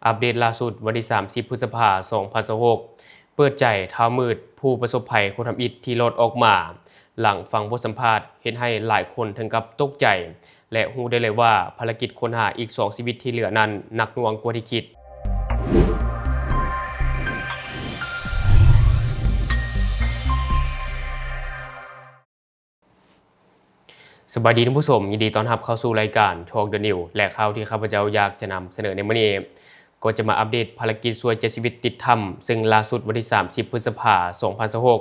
ອັບເດດລ່າສຸດ ວັນທີສາມສິບ ພຶດສະພາ ສອງພັນຊາວຫົກ ເປີດໃຈທ້າວມືດ ຜູ້ປະສົບໄພຄົນທຳອິດທີ່ລອດອອກມາ ຫຼັງຟັງບົດສຳພາດ ເຮັດໃຫ້ຫຼາຍຄົນເຖິງກັບຕົກໃຈ ແລະ ຮູ້ໄດ້ເລີຍວ່າ ພາລະກິດຄົ້ນຫາອີກສອງຊີວິດທີ່ເຫຼືອນັ້ນ ໜັກໜ່ວງກວ່າທີ່ຄິດ. ສະບາຍດີທ່ານຜູ້ຊົມ, ຍິນດີຕ້ອນຮັບເຂົ້າສູ່ລາຍການ Talk the News ແລະ ຂ່າວທີ່ຂ້າພະເຈົ້າຢາກຈະນຳສະເໜີໃນມື້ນີ້ ກໍຈະມາອັບເດດພາລະກິດຊ່ວຍເຈັດຊີວິດຕິດຖ້ຳ, ເຊິ່ງລ່າສຸດວັນທີສາມສິບ ພຶດສະພາ ສອງພັນຊາວຫົກ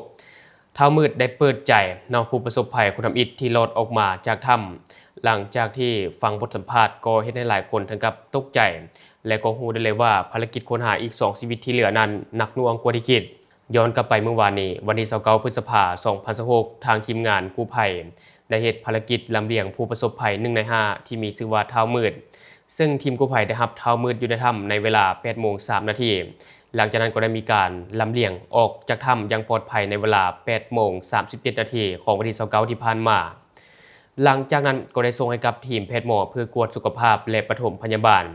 ທ້າວມືດໄດ້ເປີດໃຈເນາະ ຜູ້ປະສົບໄພຄົນທຳອິດທີ່ລອດອອກມາຈາກຖ້ຳ ຫຼັງຈາກທີ່ຟັງບົດສຳພາດ ກໍເຮັດໃຫ້ຫຼາຍຄົນເຖິງກັບຕົກໃຈ ແລະ ກໍຮູ້ໄດ້ເລີຍວ່າ ພາລະກິດຄົ້ນຫາອີກສອງຊີວິດທີ່ເຫຼືອນັ້ນ ໜັກໜ່ວງກວ່າທີ່ຄິດ. ຍ້ອນກັບໄປມື້ວານນີ້ ວັນທີຊາວເກົ້າ ພຶດສະພາ ສອງພັນຊາວຫົກ ທາງທີມງານກູ້ໄພໄດ້ເຮັດພາລະກິດລຳລຽງຜູ້ປະສົບໄພໜຶ່ງໃນຫ້າ ທີ່ມີຊື່ວ່າທ້າວມືດ, ເຊິ່ງທີມກູ້ໄພໄດ້ຮັບທ້າວມືດຢູ່ໃນຖ້ຳໃນເວລາ ແປດໂມງສາມນາທີ. ຫຼັງຈາກນັ້ນກໍໄດ້ມີການລຳລຽງອອກຈາກຖ້ຳຢ່າງປອດໄພໃນເວລາ ແປດໂມງສາມສິບເຈັດນາທີ ຂອງວັນທີຊາວເກົ້າ ທີ່ຜ່ານມາ. ຫຼັງຈາກນັ້ນກໍໄດ້ສົ່ງໃຫ້ກັບທີມແພດໝໍເພື່ອກວດສຸຂະພາບ ແລະ ປະຖົມພະຍາບານ.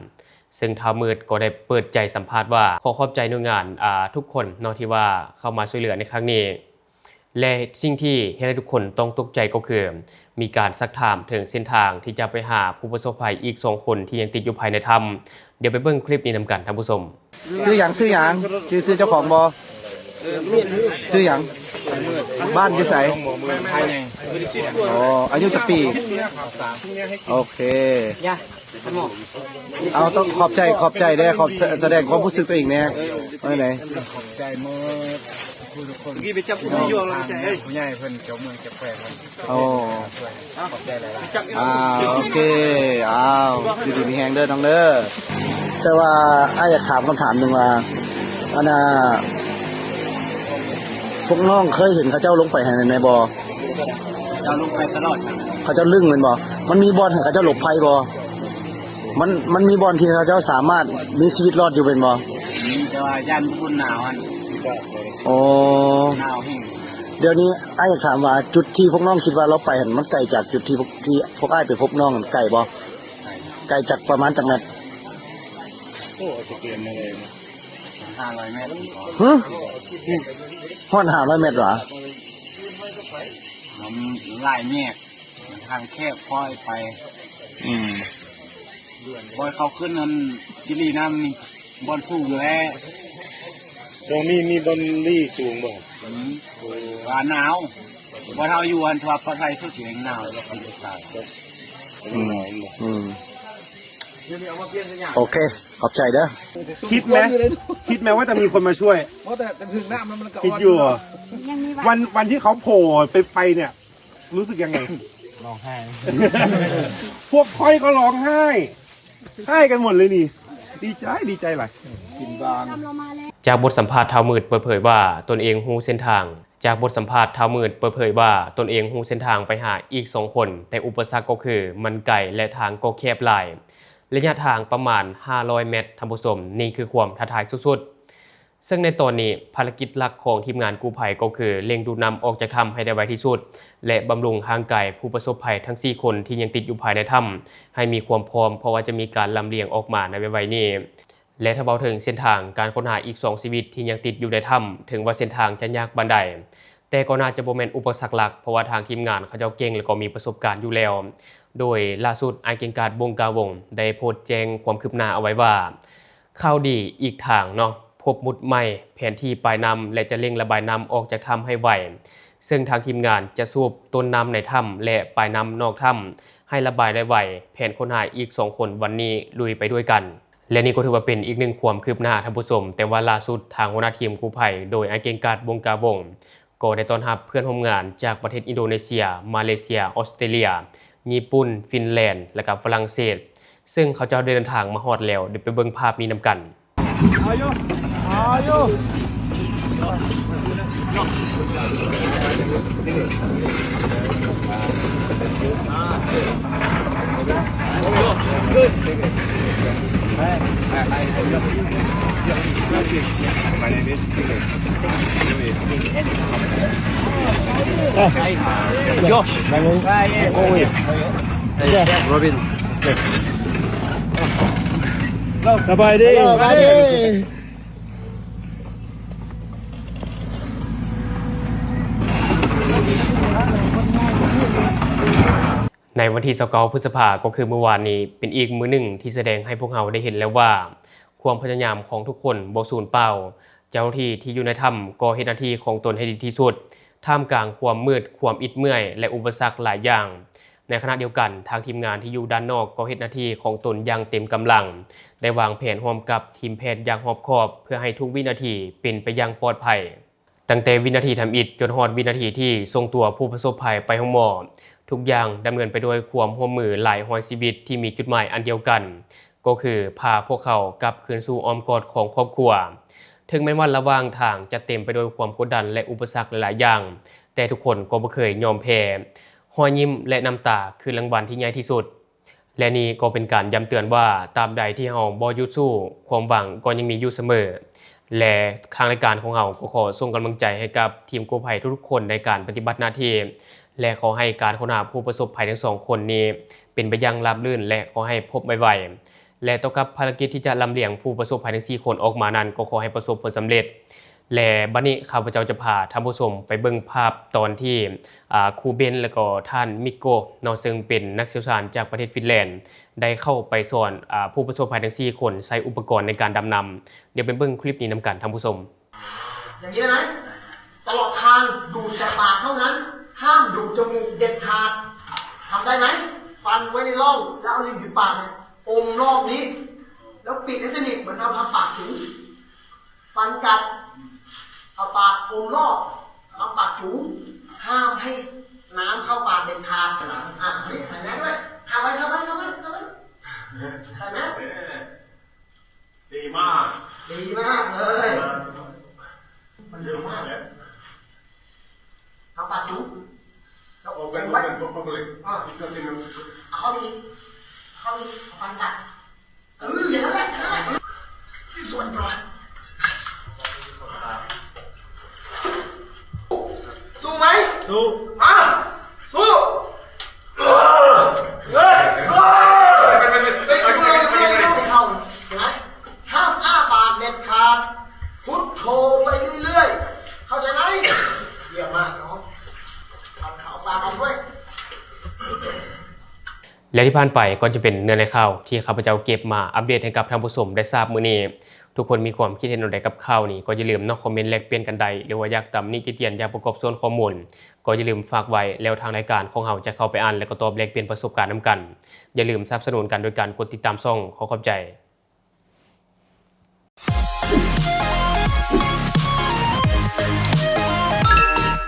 ເຊິ່ງທ້າວມືດກໍໄດ້ເປີດໃຈສຳພາດວ່າ ຂໍຂອບໃຈໜ່ວຍງານ ອາ ທຸກຄົນເນາະ ທີ່ວ່າເຂົ້າມາຊ່ວຍເຫຼືອໃນຄັ້ງນີ້ ແລະ ສິ່ງທີ່ເຮັດໃຫ້ທຸກຄົນຕ້ອງຕົກໃຈກໍຄື ມີການຊັກຖາມເຖິງເສັ້ນທາງທີ່ຈະໄປຫາຜູ້ປະສົບໄພອີກສອງຄົນທີ່ຍັງຕິດຢູ່ພາຍໃນຖ້ຳ. ດຽວໄປເບິ່ງຄລິບນີ້ນຳກັນທ່ານຜູ້ຊົມ. ຊື່ຫຍັງ? ຊື່ຫຍັງ? ຈື່ຊື່ເຈົ້າຂອງບໍ່? ຊື່ຫຍັງ? ບ້ານຢູ່ໃສ? ອໍ ອາຍຸຈັກປີ? ໂອເຄ ເອົາ ຕ້ອງຂອບໃຈ ຂອບໃຈແດ່ ຂອບ ສະແດງຄວາມຮູ້ສຶກຕົວເອງແດ່ ວ່າໃດ? ຂອບໃຈໝົດທຸກຄົນ ຜູ້ໃຫຍ່ເພິ່ນ ເຈົ້າເມືອງເຈົ້າແຂວງເພິ່ນ. ໂອ້ ຂອບໃຈຫຼາຍໆ. ອ່າ ໂອເຄ ອ້າວ ຢູ່ດີມີແຮງເດີນ້ອງເດີ. ແຕ່ວ່າອ້າຍຢາກຖາມຄຳຖາມໜຶ່ງວ່າ ອັນນ່າ ພວກນ້ອງເຄີຍເຫັນເຂົາເຈົ້າລົງໄປຫັ້ນແມ່ນບໍ່? ເຂົາເຈົ້າລົງໄປຕະຫຼອດ ເຂົາເຈົ້າລຶ້ງແມ່ນບໍ່? ມັນມີບ່ອນໃຫ້ເຂົາເຈົ້າຫຼົບໄພບໍ່? ມັນ ມັນມີບ່ອນທີ່ເຂົາເຈົ້າສາມາດມີຊີວິດລອດຢູ່ແມ່ນບໍ່? ມີ ແຕ່ວ່າຢ້ານຄົນໜາວຫັ້ນ. ໂອ້ ໜາວແຮງ. ດຽວນີ້ອ້າຍຢາກຖາມວ່າ ຈຸດທີ່ພວກນ້ອງຄິດວ່າລາວໄປຫັ້ນ ມັນໄກຈາກຈຸດທີ່ພວກ ທີ່ພວກອ້າຍໄປພົບນ້ອງຫັ້ນໄກບໍ່? ໄກ. ໄກຈັກປະມານຈັກແມັດ? ໂອ້ ອາດຈະເກີນນັ້ນເລີຍ ຫ້າຮ້ອຍແມັດ. ຮະ? ຮອດຫ້າຮ້ອຍແມັດຫວາ? ມັນຫຼາຍແຍກ ມັນທາງແຄບ ຄ່ອຍໄປ. ອືມ ບ່ອນເຂົາຂຶ້ນນັ້ນ ຊິລີນ້ຳນີ້ ບ່ອນສູງຢູ່ແລ້ວ. ຕ້ອງມີ ມີບ່ອນລີ້ສູງບໍ່? ອືມ ວ່າໜາວ ບ່ອນເຮົາຢູ່ຫັ້ນ ຖືວ່າປອດໄພສຸດ ຢູ່ແຫ່ງໜາວ. ອືມ ອືມ ໂອເຄ ຂອບໃຈເດີ. ຄິດໄໝ ຄິດໄໝວ່າຈະມີຄົນມາຊ່ວຍ? ຄິດຢູ່. ວັນ ວັນທີ່ເຂົາໂຜໄປ ໄປເນ່ຍ ຮູ້ສຶກຍັງໄງ? ຮ້ອງໄຫ້. ພວກຂ້ອຍກໍຮ້ອງໄຫ້ ໄຫ້ກັນໝົດເລີຍນີ້ ດີໃຈ ດີໃຈຫຼາຍ. ຈາກບົດສຳພາດ ທ້າວມືດເປີດເຜີຍວ່າ ຕົນເອງຮູ້ເສັ້ນທາງ. ຈາກບົດສຳພາດ ທ້າວມືດເປີດເຜີຍວ່າ ຕົນເອງຮູ້ເສັ້ນທາງໄປຫາອີກສອງຄົນ ແຕ່ອຸປະສັກກໍຄືມັນໄກ ແລະ ທາງກໍແຄບຫຼາຍ. ໄລຍະທາງປະມານຫ້າຮ້ອຍແມັດ ທ່ານຜູ້ຊົມ, ນີ້ຄືຄວາມທ້າທາຍສຸດໆ. ເຊິ່ງໃນຕອນນີ້ ພາລະກິດຫຼັກຂອງທີມງານກູ້ໄພກໍຄືເລັ່ງດູດນ້ຳອອກຈາກຖ້ຳໃຫ້ໄດ້ໄວທີ່ສຸດ ແລະ ບຳລຸງຮ່າງກາຍຜູ້ປະສົບໄພທັງສີ່ຄົນທີ່ຍັງຕິດຢູ່ພາຍໃນຖ້ຳໃຫ້ມີຄວາມພ້ອມ, ເພາະວ່າຈະມີການລຳລຽງອອກມາໃນໄວໆນີ້. ແລະ ຖ້າເວົ້າເຖິງເສັ້ນທາງການຄົ້ນຫາອີກສອງຊີວິດທີ່ຍັງຕິດຢູ່ໃນຖ້ຳ, ເຖິງວ່າເສັ້ນທາງຈະຍາກປານໃດ, ແຕ່ກໍໜ້າຈະບໍ່ແມ່ນອຸປະສັກຫຼັກ, ເພາະວ່າທາງທີມງານເຂົາເຈົ້າເກັ່ງ ແລະ ກໍມີປະສົບການຢູ່ແລ້ວ. ໂດຍລ່າສຸດ ອ້າຍເກັ່ງກາດ ວົງກາວົງ ໄດ້ໂພສແຈ້ງຄວາມຄືບໜ້າເອົາໄວ້ວ່າ, ຂ່າວດີອີກທາງເນາະ, ພົບມຸດໃໝ່ ແຜນທີ່ປາຍນ້ຳ ແລະ ຈະເລັ່ງລະບາຍນ້ຳອອກຈາກຖ້ຳໃຫ້ໄວ, ເຊິ່ງທາງທີມງານຈະສູບຕົ້ນນ້ຳໃນຖ້ຳ ແລະ ປາຍນ້ຳນອກຖ້ຳ ໃຫ້ລະບາຍໄດ້ໄວ. ແຜນຄົ້ນຫາອີກສອງຄົນວັນນີ້ລຸຍໄປດ້ວຍກັນ. ແລະ ນີ້ກໍຖືວ່າເປັນອີກໜຶ່ງຄວາມຄືບໜ້າ ທ່ານຜູ້ຊົມ, ແຕ່ວ່າລ່າສຸດທາງຫົວໜ້າທີມກູ້ໄພ ໂດຍອ້າຍເກັ່ງກາດ ວົງກາວົງ ກໍໄດ້ຕ້ອນຮັບເພື່ອນຮ່ວມງານຈາກປະເທດອິນໂດເນເຊຍ, ມາເລເຊຍ, ອອສເຕຣເລຍ, ຍີ່ປຸ່ນ, ຟິນແລນ ແລະ ກໍຝຣັ່ງເສດ, ເຊິ່ງເຂົາເຈົ້າໄດ້ເດີນທາງມາຮອດແລ້ວ. ດຽວໄປເບິ່ງພາບນີ້ນຳກັນ. Ayo, ayo. Josh. Robin. ສະບາຍດີ ສະບາຍດີ. ໃນວັນທີຊາວເກົ້າ ພຶດສະພາ ກໍຄືມື້ວານນີ້ ເປັນອີກມື້ໜຶ່ງທີ່ສະແດງໃຫ້ພວກເຮົາໄດ້ເຫັນແລ້ວວ່າ ຄວາມພະຍາຍາມຂອງທຸກຄົນບໍ່ສູນເປົ່າ. ເຈົ້າໜ້າທີ່ທີ່ຢູ່ໃນຖ້ຳກໍເຮັດໜ້າທີ່ຂອງຕົນໃຫ້ດີທີ່ສຸດ ທ່າມກາງຄວາມມືດ, ຄວາມອິດເມື່ອຍ ແລະ ອຸປະສັກຫຼາຍຢ່າງ. ໃນຂະນະດຽວກັນ, ທາງທີມງານທີ່ຢູ່ດ້ານນອກກໍເຮັດໜ້າທີ່ຂອງຕົນຢ່າງເຕັມກຳລັງ, ໄດ້ວາງແຜນຮ່ວມກັບທີມແພດຢ່າງຮອບຄອບ ເພື່ອໃຫ້ທຸກວິນາທີເປັນໄປຢ່າງປອດໄພ. ຕັ້ງແຕ່ວິນາທີທຳອິດຈົນຮອດວິນາທີທີ່ສົ່ງຕົວຜູ້ປະສົບໄພໄປໂຮງໝໍ, ທຸກຢ່າງດຳເນີນໄປດ້ວຍຄວາມຮ່ວມມືຫຼາຍຮ້ອຍຊີວິດທີ່ມີຈຸດໝາຍອັນດຽວກັນ, ກໍຄືພາພວກເຂົາກັບຄືນສູ່ອ້ອມກອດຂອງຄອບຄົວ. ເຖິງແມ່ນວ່າລະຫວ່າງທາງຈະເຕັມໄປດ້ວຍຄວາມກົດດັນ ແລະ ອຸປະສັກຫຼາຍໆຢ່າງ, ແຕ່ທຸກຄົນກໍບໍ່ເຄີຍຍອມແພ້. ຮອຍຍິ້ມ ແລະ ນ້ຳຕາຄືລາງວັນທີ່ໃຫຍ່ທີ່ສຸດ. ແລະ ນີ້ກໍເປັນການຢ້ຳເຕືອນວ່າ ຕາບໃດທີ່ເຮົາບໍ່ຢຸດສູ້, ຄວາມຫວັງກໍຍັງມີຢູ່ສະເໝີ. ແລະ ທາງລາຍການຂອງເຮົາກໍຂໍສົ່ງກຳລັງໃຈໃຫ້ກັບທີມກູ້ໄພທຸກໆຄົນໃນການປະຕິບັດໜ້າທີ່ ແລະ ຂໍໃຫ້ການຄົ້ນຫາຜູ້ປະສົບໄພທັງສອງຄົນນີ້ເປັນໄປຢ່າງລາບລື່ນ ແລະ ຂໍໃຫ້ພົບໄວໆ. ແລະ ຕໍ່ກັບພາລະກິດທີ່ຈະລຳລຽງຜູ້ປະສົບໄພທັງສີ່ຄົນອອກມານັ້ນ ກໍຂໍໃຫ້ປະສົບຜົນສຳເລັດ. ແລະ ບັດນີ້ຂ້າພະເຈົ້າຈະພາທ່ານຜູ້ຊົມໄປເບິ່ງພາບຕອນທີ່ ອ່າ ຄູເບັນ ແລະ ກໍທ່ານມິໂກເນາະ ເຊິ່ງເປັນນັກຊ່ຽວຊານຈາກປະເທດຟິນແລນ ໄດ້ເຂົ້າໄປສອນ ອ່າ ຜູ້ປະສົບໄພທັງສີ່ຄົນໃຊ້ອຸປະກອນໃນການດຳນ້ຳ. ດຽວໄປເບິ່ງຄລິບນີ້ນຳກັນທ່ານຜູ້ຊົມ. อย่างนี้ได้ไหม? ตลอดทางดูดแต่ปากเท่านั้น ห้ามดูดจมูกเด็ดขาด ทำได้ไหม? ฟันไว้ในร่อง แล้วเอาริมฝีปากเนี่ยอมรอบนี้ แล้วปิดให้สนิทเหมือนเราทำปากจู๋ ฟันกัด เอาปากอมรอบ เอาปากจู๋ ห้ามให้น้ำเข้าปากเด็ดขาด อ่ะ นี่ใส่แมสด้วย ทาไว้ ทาไว้ ทาไว้ ทาไว้ ใส่แมส ดีมาก ดีมากเลย มันเร็วมากเลย เอาปากจุ๊บ เอาเป็น เอาเป็น เอาเป็น อ่ะ อีกตัวหนึ่ง เอาเข้าไปอีก เข้าไปอีก เอาฟันกัด เออ อย่างนั้นแหละ อย่างนั้นแหละ ที่ส่วนก่อน สู้ไหม สู้ มา สู้ เฮ้ย เฮ้ย เฮ้ย เฮ้ย เฮ้ย เฮ้ย เฮ้ย เห็นไหม ห้ามอ้าปากเด็ดขาด พุทโธไปเรื่อยๆ เข้าใจไหม เยี่ยมมากน้อง เอาปากออกด้วย ແລະ ທີ່ຜ່ານໄປກໍຈະເປັນເນື້ອໃນຂ່າວທີ່ຂ້າພະເຈົ້າເກັບມາອັບເດດໃຫ້ກັບທ່ານຜູ້ຊົມໄດ້ຊາບມື້ນີ້. ທຸກຄົນມີຄວາມຄິດເຫັນແນວໃດກັບຂ່າວນີ້ ກໍຢ່າລືມເນາະ ຄອມເມັນແລກປ່ຽນກັນໄດ້ ຫຼືວ່າຢາກຕຳໜິຕິຕຽນ ຢາກປະກອບສ່ວນຂໍ້ມູນ ກໍຢ່າລືມຝາກໄວ້ ແລ້ວທາງລາຍການຂອງເຮົາຈະເຂົ້າໄປອ່ານ ແລະ ກໍຕອບແລກປ່ຽນປະສົບການນຳກັນ. ຢ່າລືມສະໜັບສະໜູນກັນໂດຍການກົດຕິດຕາມຊ່ອງ. ຂໍຂອບໃຈ.